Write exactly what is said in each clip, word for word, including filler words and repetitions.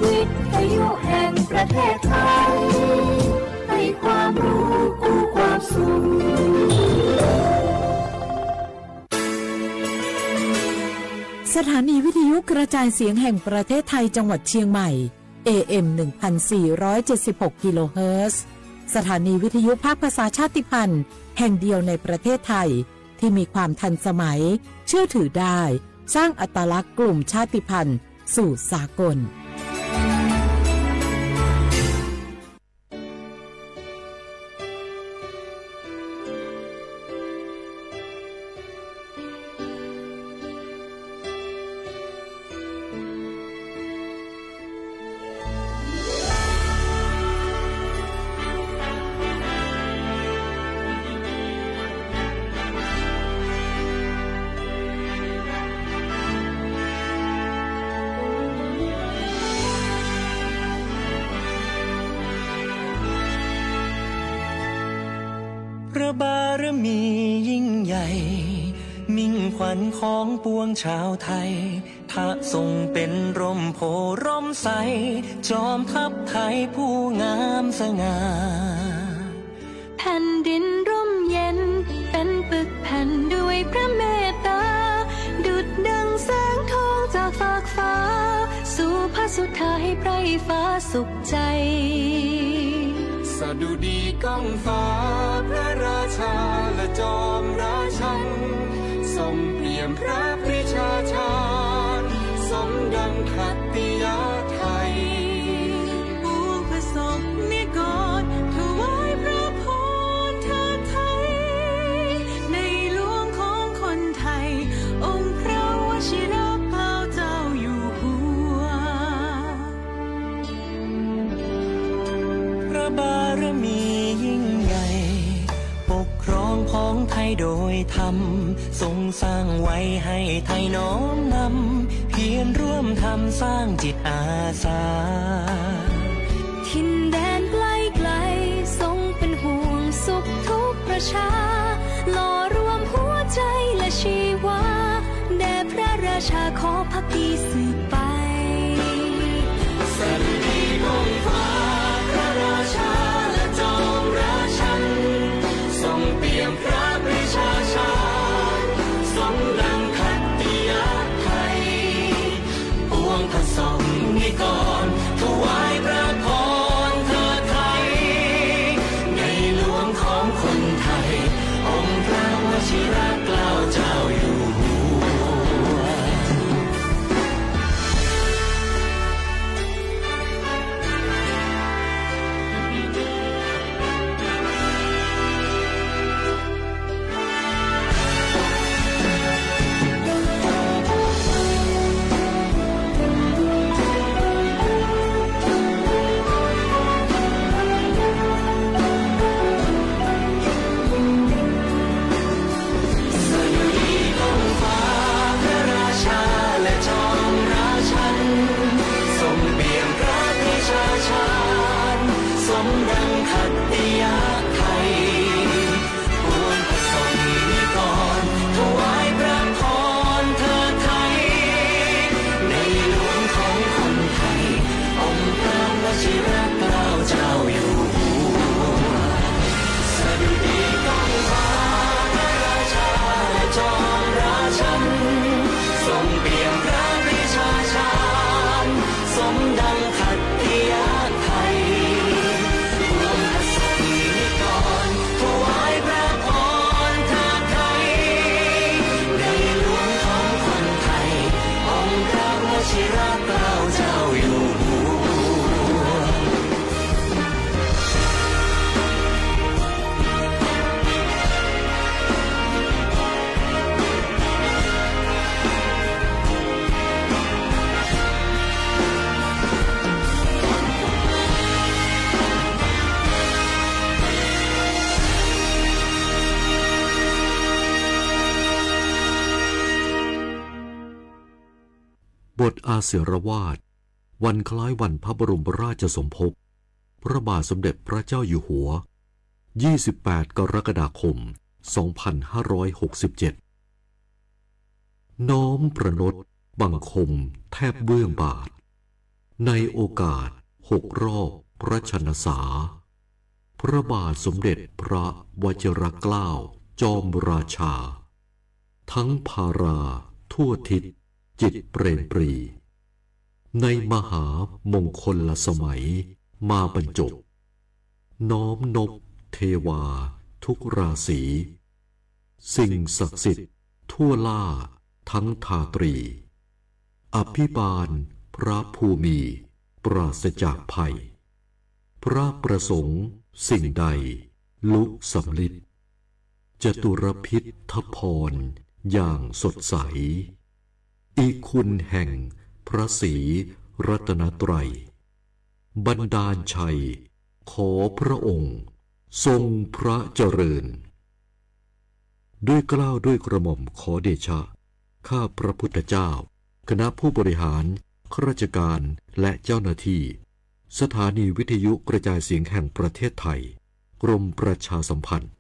วิทยุแห่งประเทศไทย ให้ความรู้คู่ความสุข สถานีวิทยุกระจายเสียงแห่งประเทศไทยจังหวัดเชียงใหม่ เอ เอ็ม หนึ่งพันสี่ร้อยเจ็ดสิบหก กิโลเฮิรตซ์ สถานีวิทยุภาคภาษาชาติพันธุ์แห่งเดียวในประเทศไทย ที่มีความทันสมัย เชื่อถือได้ สร้างอัตลักษณ์กลุ่มชาติพันธุ์สู่สากล พระบารมียิ่งใหญ่ มิ่งขวัญของปวงชาวไทย พระทรงเป็นร่มโพธิ์ร่มไทร จอมทัพไทยผู้งามสง่า แผ่นดินร่มเย็น เป็นปึกแผ่นด้วยพระเมตตา ดุจดังแสงทองจากฟากฟ้า สู่พระสุธาให้ไพร่ฟ้าสุข ใจ สดุดีก้องฟ้า พระราชาและจอมราชัน ทรงเปี่ยมพระปรีชาชาญ สมดังขัตติยะไทย ปวงพระสงฆ์นิกร ถวายพระพรเทิดไทย ในหลวงของคนไทย องค์พระวชิรเกล้าเจ้าอยู่หัว พระบารมียิ่งใหญ่ ปกครองผองไทยโดยธรรม ทรงสร้างไว้ให้ไทยน้อมนำ เพียรร่วมทำสร้างจิตอาสา ถิ่นแดนใกล้ไกล ทรงเป็นห่วงสุขทุกประชา หล่อรวมหัวใจและชีวา แด่พระราชาขอภักดีสืบไป สดุดีก้องฟ้า พระราชาและจอมราชัน ทรงเปี่ยมพระปรีชาชาญ สมดังขัตติยะไทย ปวงพระสงฆ์นิกร ถวายพระพรเทิดไทย ในหลวงของคนไทย องค์พระวชิรเกล้าเจ้าอยู่หัว สดุดีก้องฟ้า พระราชาและจอมราชัน ทรงเปี่ยมพระปรีชาชาญ สมดังขัตติยะไทย ปวงพระสงฆ์นิกร ถวายพระพรเทิดไทย ในหลวงของคนไทย องค์พระวชิรเกล้าเจ้าอยู่หัว สดุดีก้องฟ้า พระราชาและจอมราชัน ทรงเปี่ยมพระปรีชาชาญ สมดังขัตติยะไทย ปวงพระสงฆ์นิกร ถวายพระพรเทิดไทย ในหลวงของคนไทย องค์พระวชิรเกล้าเจ้าอยู่หัว บทอาศิรวาส วันคล้ายวันพระบรมราชสมภพ พระบาทสมเด็จพระเจ้าอยู่หัว ยี่สิบแปด กรกฎาคม สองพันห้าร้อยหกสิบเจ็ด น้อมประณตบังคมแทบเบื้องบาท ในโอกาสหกรอบพระชนสา พระบาทสมเด็จพระวชิรเกล้าจอมราชา ทั้งภาราทั่วทิศจิตเปรมปรี ในมหามงคลสมัยมาบรรจบ น้อมนบเทวาทุกราศี สิ่งศักดิ์สิทธิ์ทั่วล่าทั้งทาตรี อภิบาลพระภูมิปราศจากภัย พระประสงค์สิ่งใดลุสำลิด จตุรพิธพรอย่างสดใส อิคุณแห่งพระศรีรัตนตรัย บันดาลชัย ขอพระองค์ทรงพระเจริญ ด้วยเกล้าด้วยกระหม่อมขอเดชะ ข้าพระพุทธเจ้า คณะผู้บริหาร ข้าราชการ และเจ้าหน้าที่ สถานีวิทยุกระจายเสียงแห่งประเทศไทย กรมประชาสัมพันธ์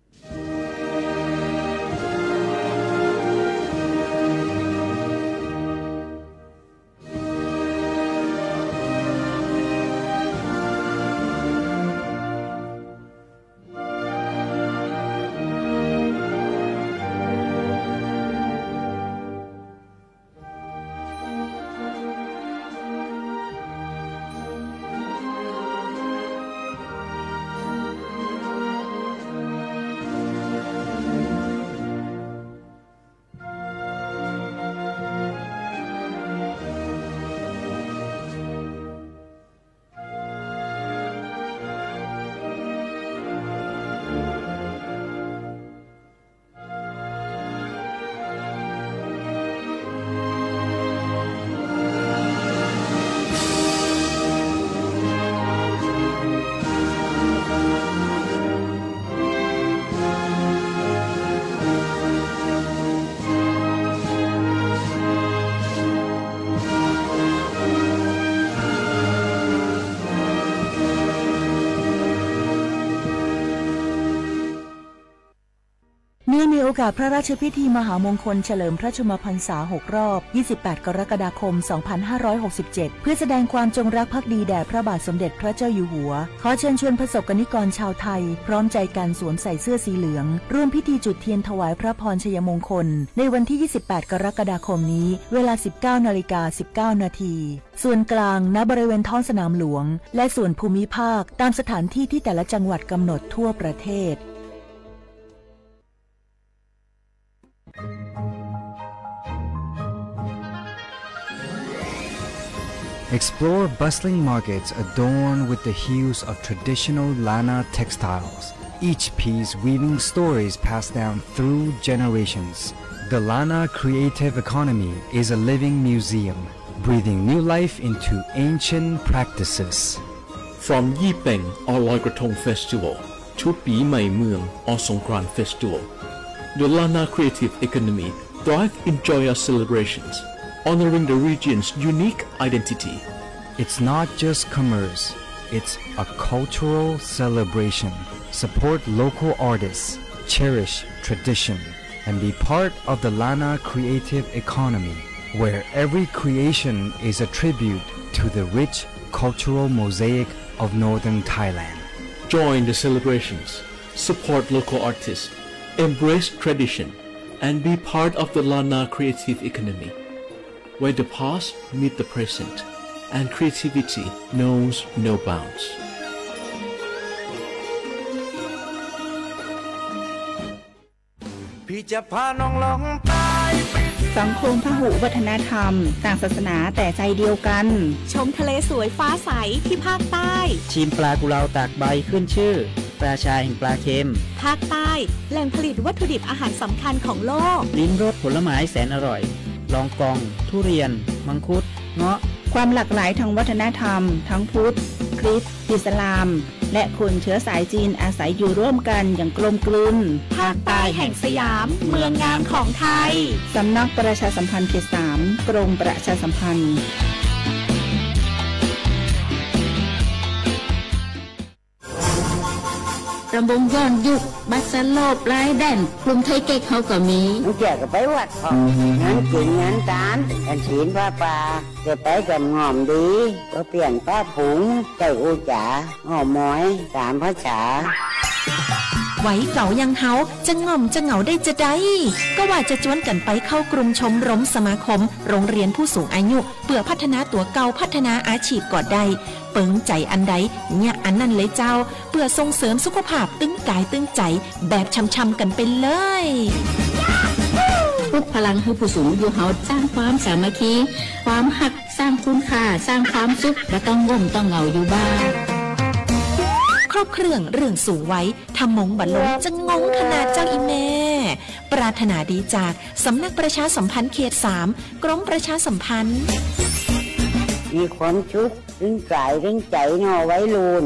เนื่องในโอกาสพระราชพิธีมหามงคลเฉลิมพระชนมพรรษาหกรอบ ยี่สิบแปด กรกฎาคม สองพันห้าร้อยหกสิบเจ็ด เพื่อแสดงความจงรักภักดีแด่พระบาทสมเด็จพระเจ้าอยู่หัว ขอเชิญชวนประสบกนิกรชาวไทย พร้อมใจกันสวมใส่เสื้อสีเหลือง ร่วมพิธีจุดเทียนถวายพระพรชัยมงคล ในวันที่ ยี่สิบแปด กรกฎาคมนี้ เวลา สิบเก้านาฬิกาสิบเก้านาที ส่วนกลาง ณ บริเวณท้องสนามหลวง และส่วนภูมิภาค ตามสถานที่ที่แต่ละจังหวัดกำหนดทั่วประเทศ Explore bustling markets adorned with the hues of traditional Lanna textiles, each piece weaving stories passed down through generations. The Lanna creative economy is a living museum, breathing new life into ancient practices. From Yi Peng or Loi Krathong Festival to Pi Mai Mueang or Songkran Festival, the Lanna creative economy thrive in joyous celebrations, honoring the region's unique identity. It's not just commerce, it's a cultural celebration. Support local artists, cherish tradition, and be part of the Lanna creative economy, where every creation is a tribute to the rich cultural mosaic of northern Thailand. Join the celebrations, support local artists, embrace tradition, and be part of the Lanna creative economy, where the past meet the present and creativity knows no bounds. พี่จะพาน้องล่องใต้ไป สังคมพหุวัฒนธรรม ต่างศาสนาแต่ใจเดียวกัน ชมทะเลสวยฟ้าใสที่ภาคใต้ ชิมปลากุเลาตากใบขึ้นชื่อ ราชาแห่งปลาเค็ม ภาคใต้ แหล่งผลิตวัตถุดิบอาหารสำคัญของโลก ลิ้มรสผลไม้แสนอร่อย ลองกอง ทุเรียน มังคุด เงาะ ความหลากหลายทางวัฒนธรรม ทั้งพุทธ คริสต์ อิสลาม และคนเชื้อสายจีนอาศัยอยู่ร่วมกันอย่างกลมกลืน ภาคใต้แห่งสยาม เมืองงามของไทย สำนักประชาสัมพันธ์เขตสาม กรมประชาสัมพันธ์ ลำวงย้อนยุค บัสโลป ลายแดน กลุ่มไทเก๊กเฮาก็มี บางเตื้อก็ไปวัดพ่อง งานกิ๋นงานตาน กฐินผ้าป่า จะไปกับง่อมดี ก็เปลี่ยนป้าผุง ใจ้อู้จ๋า อ้อมอย ต๋ามภาษา วัยเก่าอย่างเฮา จะง่อมจะเหงาได้จาใด ก็ว่าจะจวนกั๋นไปเข้ากลุ่มชมรมสมาคม โรงเรียนผู้สูงอายุ เปื้อพัฒนาตั๋วเก่า พัฒนาอาชีพก็ได้ เปิงใจ๋อันใด เยียะอันนั้นเลยเจ้า เปื้อส่งเสริมสุขภาพตึงก๋ายตึงใจ๋ แบบช่ำๆ กั๋นไปเลย ปลุกพลังหื้อผู้สูงอายุเฮา สร้างความสามัคคี ความฮัก สร้างคุณค่า สร้างความสุข บ่ต้องง่อมต้องเหงาอยู่บ้าน ครบเครื่องเรื่องสูงวัย ถ้ามงบ่ลง จะงงขนาดเจ้าอีแม่ ปรารถนาดีจากสำนักประชาสัมพันธ์เขตสาม กรมประชาสัมพันธ์ มีความสุข ตึงก๋ายตึงใจ๋เนาะวัยรุ่น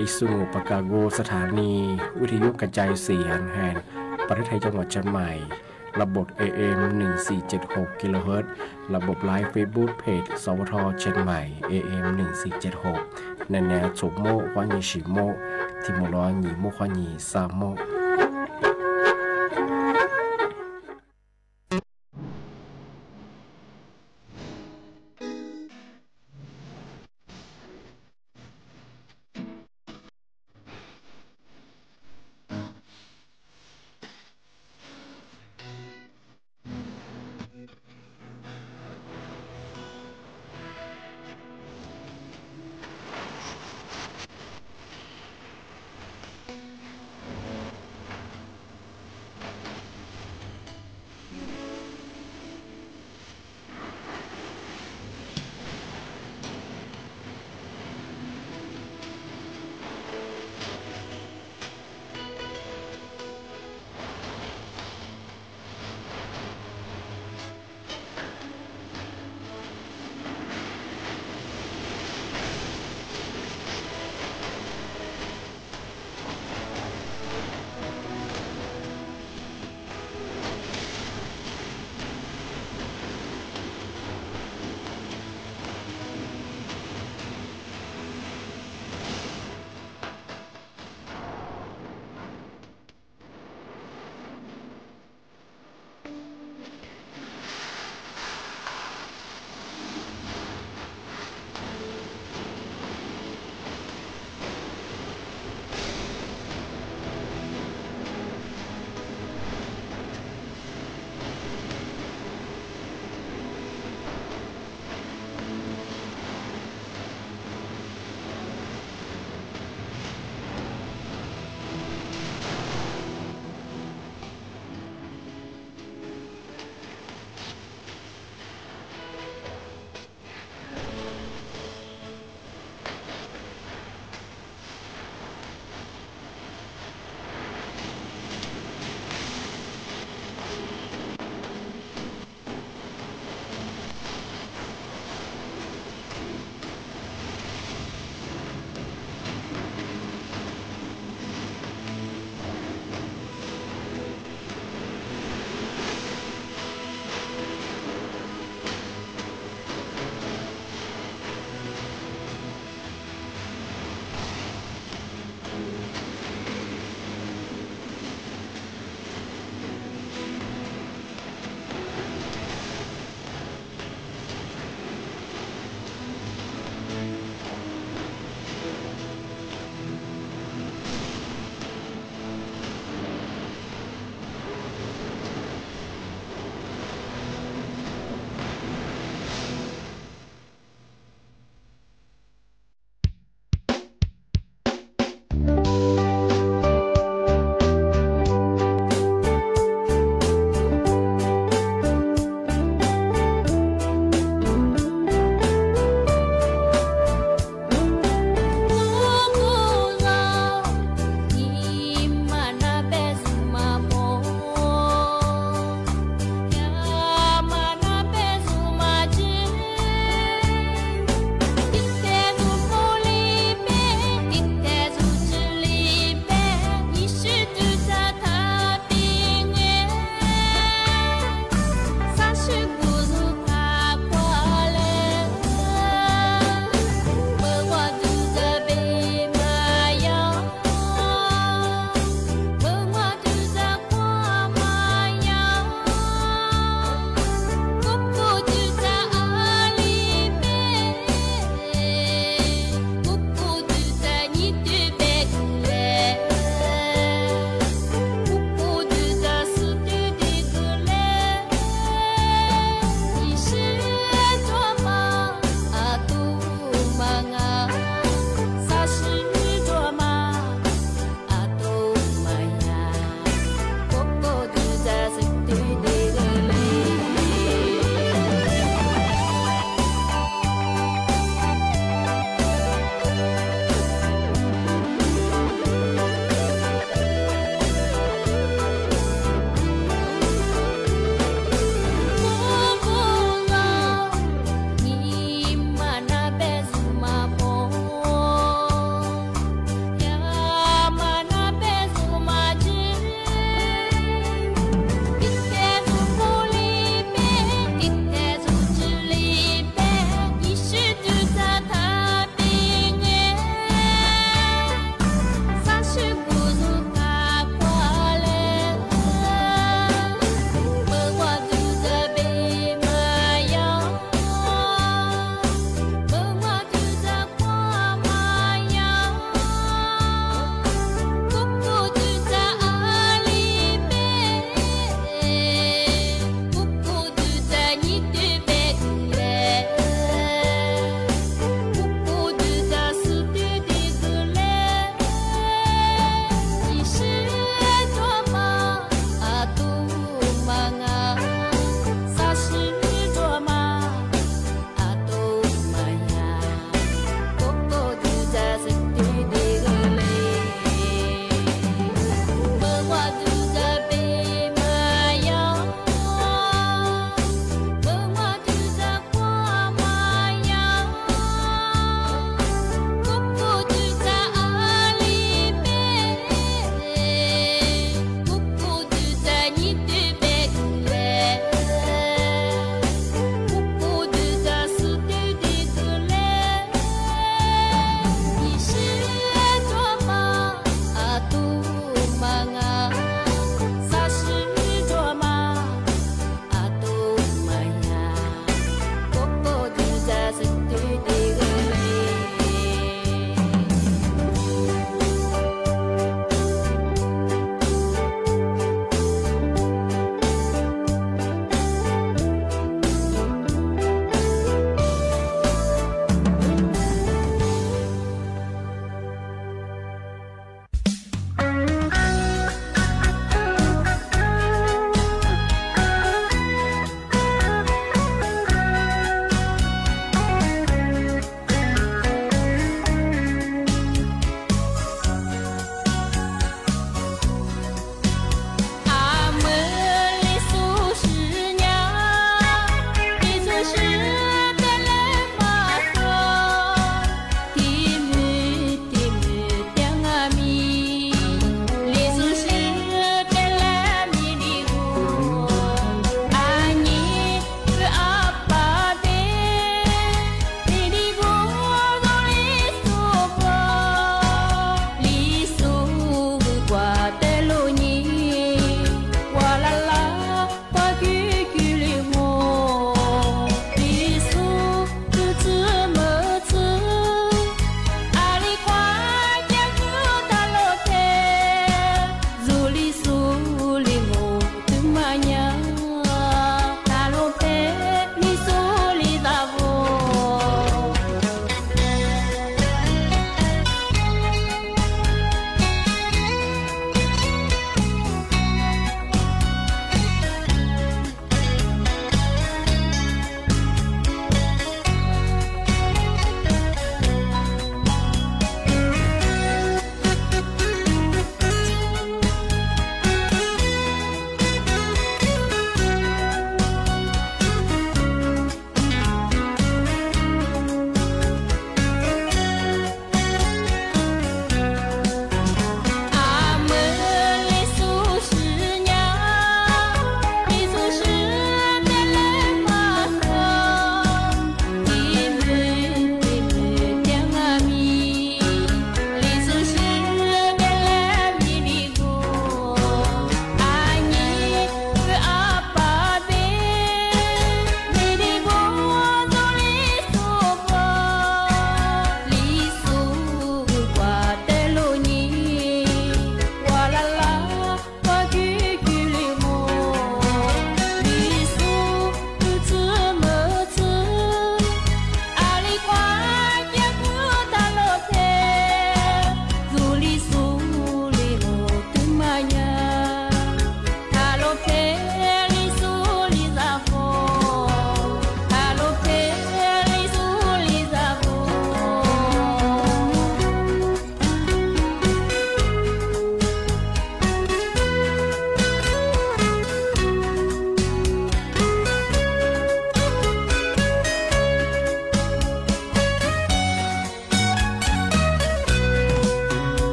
ลิซุง ปากาโก สถานีวิทยุกระจายเสียงแห่งประเทศไทย จังหวัดเชียงใหม่ ระบบ เอเอ็ม หนึ่งสี่เจ็ดหก กิโลเฮิรตซ์ ระบบไลฟ์เฟซบุ๊กเพจ สวท เชียงใหม่ เอเอ็ม หนึ่งสี่เจ็ดหก แนแนวโฉมโม่ คว้ายี สี่โม่ ตี้หมู่ร้อย ยี่โม่ คว้ายี สามโม่ เ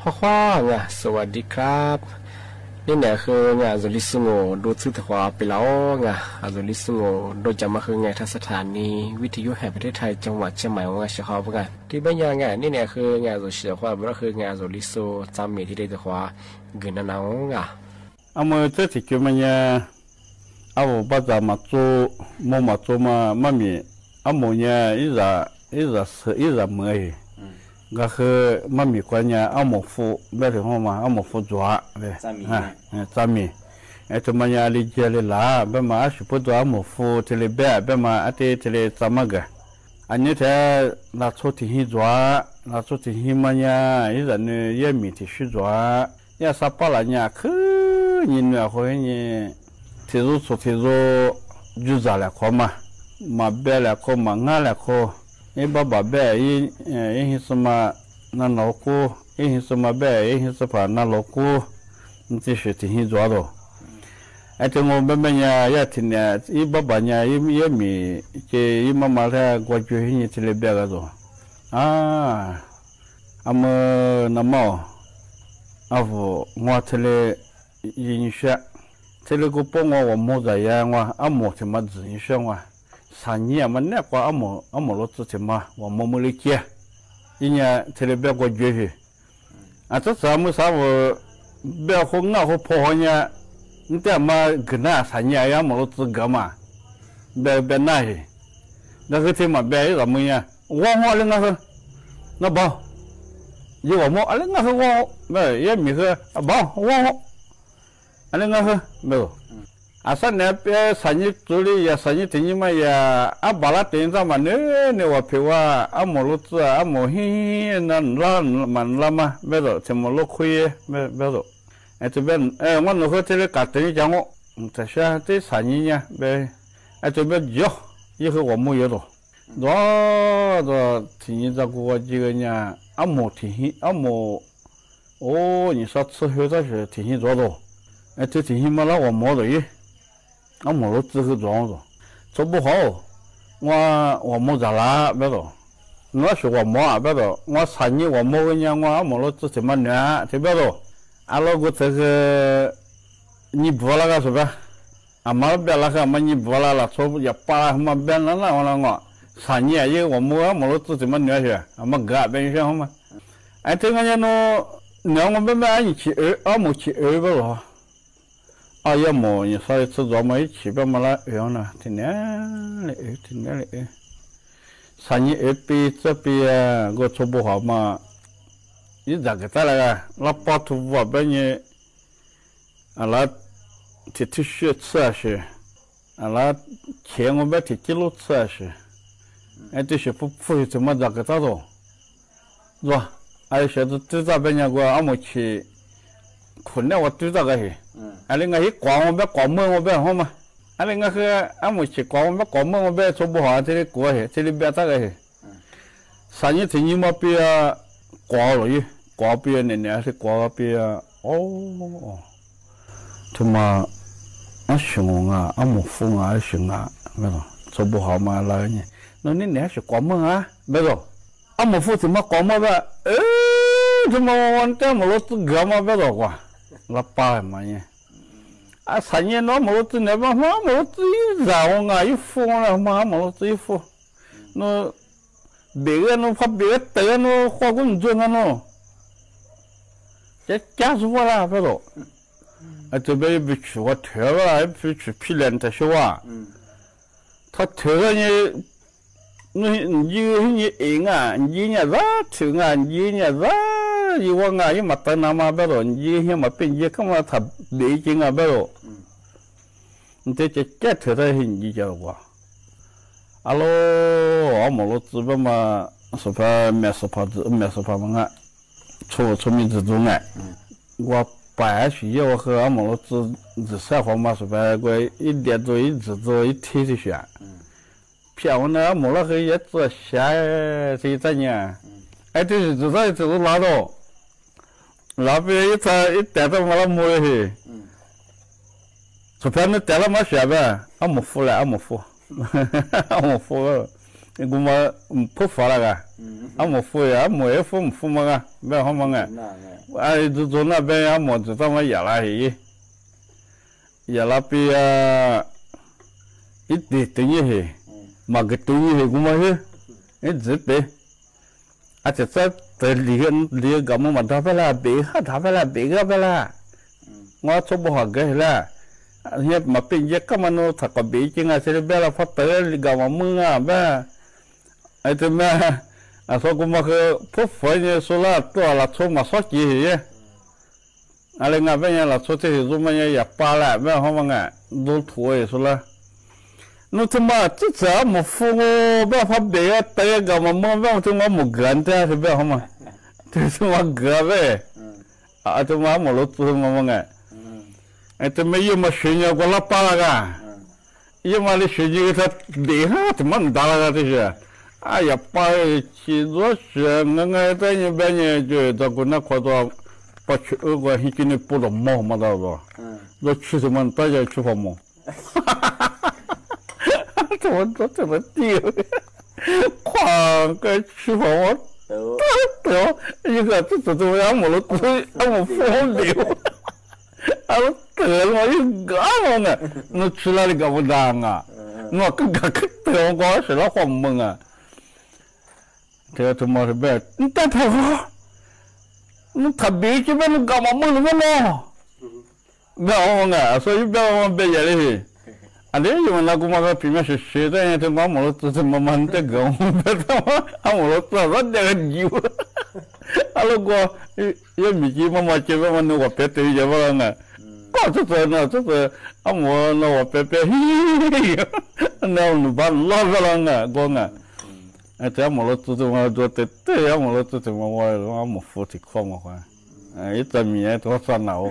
ခွါခွါ ငါ สวัสดีครับ นี่แหละคือ งา อาโสรีสุโหง่ ดูตึกแต่ขวาไปแล้ว งา อาโสรีสุโหง่ ดูจากมาคือ ไง ทางสถานีวิทยุแห่งประเทศไทย จังหวัดเชียงใหม่ ว่า งา เชียงของ ว่า งา ตี้เบ้นยา งา นี่แหละคือ งา อาโสรีสุโหง่ ว่า งา อาโสรีสุโหง่ จ๋าเมย์ตี้ได้แต่ขวา กึ่นนานา ว่า งา เอาเมื่อเจ๊าตี้เกิดมาเนี่ย เอาบ่าจ๋ามาโจ้ โมมาโจ้มา มามี เอาหมู่เนี่ย อีหยัง อีหยังเสือ อีหยังเหมย อืม ก็คือมามีกว่าเนี่ย เอาหมู่ฟู เบ้นตี้ฮ้องมา เอาหมู่ฟูจั่ว เบ้น จ๋ามี อ่ะ เนี่ย เออ จ๋ามี ไอ้ตี้มาเนี่ย อะลีเจียลีหลา เบ้นมา อะ สิปูจั่ว เอาหมู่ฟู ตี้เลยเบ้น เบ้นมา อะตี้ ตี้เลยจ๋ามาเก๋อ อันนี้แต๊ ลาโจ้ตี้ฮีจั่ว ลาโจ้ตี้ฮีมาเนี่ย อีหยังเนี่ย เย้ยมีตี้ฮีจั่ว เย้ยสาปะละเนี่ย คือ นี่เหนือคนนี้ ตี้รู้สุดตี้รู้ อยู่จ๋าแหละคนมา มาเบ้นแหละคน มางานแหละคน อีบ่าบ่าเบ้น อี เอ่อ อีฮีสมา นาหลอกู อีฮีสมาเบ้น อีฮีสผา นาหลอกู มันตี้เสียตี้ฮีจั่วโต ไอ้ตี้งงเบ้นเบ้นเนี่ย ยาตี้เนี่ย อีบ่าบ่าเนี่ย อี เย้ยมี เจ อีมามาแต๊กั๋วเจือฮีนี่ ตี้เลยเบ้นกั๋นโต อ่า อะเมื่อนาเมา อะ งัวตี้เลย ยินเสียง ตี้เลยกูป้องงัว ว่าหมู่จ๋ายางว่า อะหมู่ตี้มาจื้อยินเสียงว่า สานี่อะ มันแน่กว่า อะหมู่ อะหมู่ลูกจื้อตี้มา ว่าหมู่มือเลยเกีย อีเนี่ย ตี้เลยเบ้นกั๋วเจือฮี อะ จ๋าจ๋า มือสาวเบ้นคนเงาคนผ่อเนี่ย มันแต๊มากึ่นนา สานี่อะ อะหมู่ลูกจื้อเก๋อมา เบ้น เบ้นนาฮี ก็คือตี้มาเบ้น อีหยังเหมยเนี่ย ว้อง อะลีงาคือ นาบ่าว ยี่ว่าหมู่ อะลีงาคือ ว้อง เบ้น เย้ยมีคือ อะบ่าว ว้อง อะลีงาคือ เบ้น อืม อะ สันเนี่ย เป้สานี่จุลียา สานี่ตี้นี่มา ยา อะ บ่าละตี้นี่จ๋ามาเน่อ เน่อว่าผิวว่า อะหมู่ลูกจื้อ อะหมู่ฮี่ นั่นละ มันละมา เบ้นโต ตี้หมู่ลูกคุย เบ้น เบ้นโต ไอ้ตี้เบ้น เออ วันนั้นคือตี้เลยกาดตี้นี่จ๋างโง่ แต่เสียตี้สานี่เนี่ย เบ้น ไอ้ตี้เบ้นเยียะ ยี่คือว่าหมู่เยียะโต จั่ว จั่ว ตี้นี่จ๋ากูว่าเจียเนี่ย อะหมู่ตี้ฮี อะหมู่ โอ้ นี่สักตี้หื้อตี้เสียตี้ฮีจั่วโต ไอ้ตี้ตี้ฮีมาละว่าหมู่โตยี่ อะหมู่ลูกจื้อคือจั่วโต โจ้บ่าหัว ว่า ว่าหมู่จ๋าละ เบ้นโต นัวสิว่าหมู่อะ เบ้นโต ว่าสานี่ว่าหมู่เนี่ย ว่าอะหมู่ลูกจื้อตี้มาเน่อ ตี้เบ้นโต อะ ลอกูเถิงคือ นี่บัวละก็สุดละ อะ มาเบ้นละคือ อะ มานี่บัวละละ โจ้อย่าปาละ มาเบ้นนั่นละ ว่าละงอ สานี่อะ ยี่ว่าหมู่ อะหมู่ลูกจื้อตี้มาเน่อเสีย อะ มากาเบ้นเสียมา ไอ้ตี้งานเนี่ยโน เน่อว่าเบ้นเบ้น อะ นี่ขี้เอ๋อ อะหมู่ขี้เอ๋อเบ้นโต อะ ยาหมู่นี่ใส่ตี้จั่วมา อีขี้เบ้นมาละ เอ๋อนะ ตี้เนี่ยเลยเอ๋อ ตี้เนี่ยเลยเอ๋อ สานี่เอ๋อ ปี๋ เจ้าปี๋อะ ก็โจ้บ่าหัวมา ยี่จ๋าเก๋อตายละ ละปอถูกว่าเบ้นเนี่ย อะละ ตี้ตี้เสียเสื้อเสีย อะละ เขียงว่าเบ้นตี้กิโลเสื้อเสีย ไอ้ตี้เสียผู้ผู้ตี้มาจ๋าเก๋อตายโต จั่ว อะ เสียตี้ตี้ตายเบ้นเนี่ย ก็อะหมู่ขี้ คนเนี่ยว่าตี้ตายก็เหีย อืม อะลีงาฮี่ ก๋อว่าเบ้น ก๋อเมืองว่าเบ้น ฮ้องมา อะลีงาคือ อะหมู่ขี้ ก๋อว่าเบ้น ก๋อเมืองว่าเบ้น โจ้บ่าหัวตี้เลยกั๋วเหีย ตี้เลยเบ้นตายก็เหีย อืม สานี่ตี้นี่มาปี๋อะ ก๋อโลยี่ ก๋อปี๋อะ เนี่ยเนี่ย ตี้ก๋อปี๋อะ โอ้ ตี้มา อะ สิงงา อะหมู่ฟูงา อะ สิงงา เบ้นโต โจ้บ่าหัวมาละเนี่ย โนนี่เนี่ย สิก๋อเมืองอะ เบ้นโต อะหมู่ฟูตี้มาก๋อเมืองเบ้น เอ๊ะ ตี้มาวันแต๊หมู่ลูกจื้อเก๋อมา เบ้นโต กว่า ละปามาเนี่ย อะ สานี่โน หมู่ลูกจื้อเนี่ย มา หมู่ลูกจื้อยี่จ๋าวงา ยี่ฟูงละ มา หมู่ลูกจื้อยี่ฟูง โน เบ้นเอ๋อ โน พาเบ้นเอ๋อ เต๋อโน ความกุ้มจุนกันโน จะจ้าสุดว่าละ เบ้นโต ไอ้ตี้เบ้นไปฉือว่าเถิงว่า ไปฉือปี้แหลนแต่เสียว่า อืม ถ้าเถิงเนี่ย นี่ยื้อหื้อนี่เอ๋งอะ ยื้อเนี่ยละเถิงอะ ยื้อเนี่ยละ ยี่ว่างา ยี่มาเต๋อนามา เบ้นโต ยื้อหื้อมาเป๋น ยื้อเข้ามาถ้าเบ้นจริงอะ เบ้นโต อืม มันจะ จะแก้เถิงได้หื้อยี่จ๋ากว่า อะโล อะหมู่ลูกจื้อเบ้นมา สุภา แม่สุภา แม่สุภามางะ โจ้ โจ้มีจื้อจุงไง อืม ว่าป๋ายอะ สิเยียะว่าคือ อะหมู่ลูกจื้อ จื้อแซ่ของมา สุภา ก็อีเดียโต อีจื้อโต อีตี้ตี้เสีย อืม เปียงวันนั้น อะหมู่ลูกคือ เยียะจื้อเสียตี้ตายเนี่ย อืม ไอ้ตี้จื้อตาย จื้อลาโต ลาปี๋อะ อีต๋า อีแต๋ตายมาละหมู่เลยเหีย อืม สุภาพนี่แต๋ละมาเสียเบ้น อะหมู่ฟูแหละ อะหมู่ฟู อะหมู่ฟู กูมาพูดฝาละกะ อาหมอฟูยา อาหมอเอฟฟูมาฟูมาก่ะ แบะฮ้องมาไง อาจุดๆ นั้นแบะ อาหมอจะต้องมาหย่าลาเหย หย่าลาปี อ่า อีกตึงตึงยี่เหย มาเกตึงยี่เหย กูมาเฮ้ย อีกตึงเป๋ อาจจะเต๋อหลีก หลีกกับมึงมาดาไปละ เบะห้าดาไปละ เบะก็ไปละ งอชบบ่หักเกยละ เฮียมาเป้นเยอะก็มาโนถักกับเบะจริงอ่ะ เสร็จแล้วแบะละ พอเต๋อหลีกกับมึงอ่ะ แบะ ไอ้เจ้าแม่ อ่ะ สองกูมาคือพบฝอยเนี่ย สุราตัวละชบมาซอกจีเหย อะไรงานแบะเนี่ยละ ชบที่สุดมาเนี่ย อย่าปาละ แบะฮ้องมาไง โดนถวยสุดละ นึกถึงมา จะเจอหมอฟู แบะพอเบะเตะกับมาเมื่อ แบะถึงว่าหมอเกือนแท้ แบะฮ้องมา ถึงว่าเกือนแบะ อาจจะมาหมอรถตู้มาว่าไง ไอ้เจ้าแม่เยี่ยมมาเสียเนี่ย ก็ละปาละกะ เยี่ยมมาเลยเสียเนี่ย ถ้าเบะห้า ถึงมันดาละกะ ที่เสีย อ่ะ อย่าปา ชีวิตเสีย ไงไง แต่เนี่ยแบะเนี่ย เจอตะกุนนะ ขอตัว ปะเชอะ ก็หิ้งกิ๋นในปูดอกหม้อมาตลอด แล้วชีวิตมันตายใจชีวิตพอหมอ ตัวมันตัวมันเตี้ย ขวางก็ชีวิตพอหมอ เดี๋ยว ยังก็ตัวตัว เอาหมอรถตู้ เอาหมอฟ้องเดี๋ยว เอาเต๋อมายังกะมึงอ่ะ นึกชิลาลิกะบ่ดังอ่ะ นึกก็กะเต๋อก็เสียละความมึงอ่ะ เธอจะมาแบะ มึงแต่เถอะ มึงถ้าเบะจะแบะ มึงกลับมามึงหรือไม่เนาะ แบะว่าไง อ่ะ ส่วนอีแบะว่ามันเป๋นใหญ่เลย อันนี้อยู่มันละ กูมาก็ผีแม่เสียๆ แต่เนี่ย ถึงว่าหมอรถตู้จะมามันแต่เก๋า แบะว่าเอาหมอรถตู้รถเดียวกันอยู่ อ่ะ แล้วก็ ยังมีกี่มา มาเจ็บว่ามันนึกว่าเป๋นเต๋อใหญ่ว่าไง ก็เต๋อเนอะ เต๋อ เอาหมอนึกว่าเป๋นเป๋น แนวหนูบ้านรอดว่าไง ก็ไง ไอ้เจ้าหมอรถตู้มาดูเตะเตะ หมอรถตู้มาว่า หมอฟูที่ข้อมาว่า ไอ้ตามีไอ้ตัวสั่นหนาว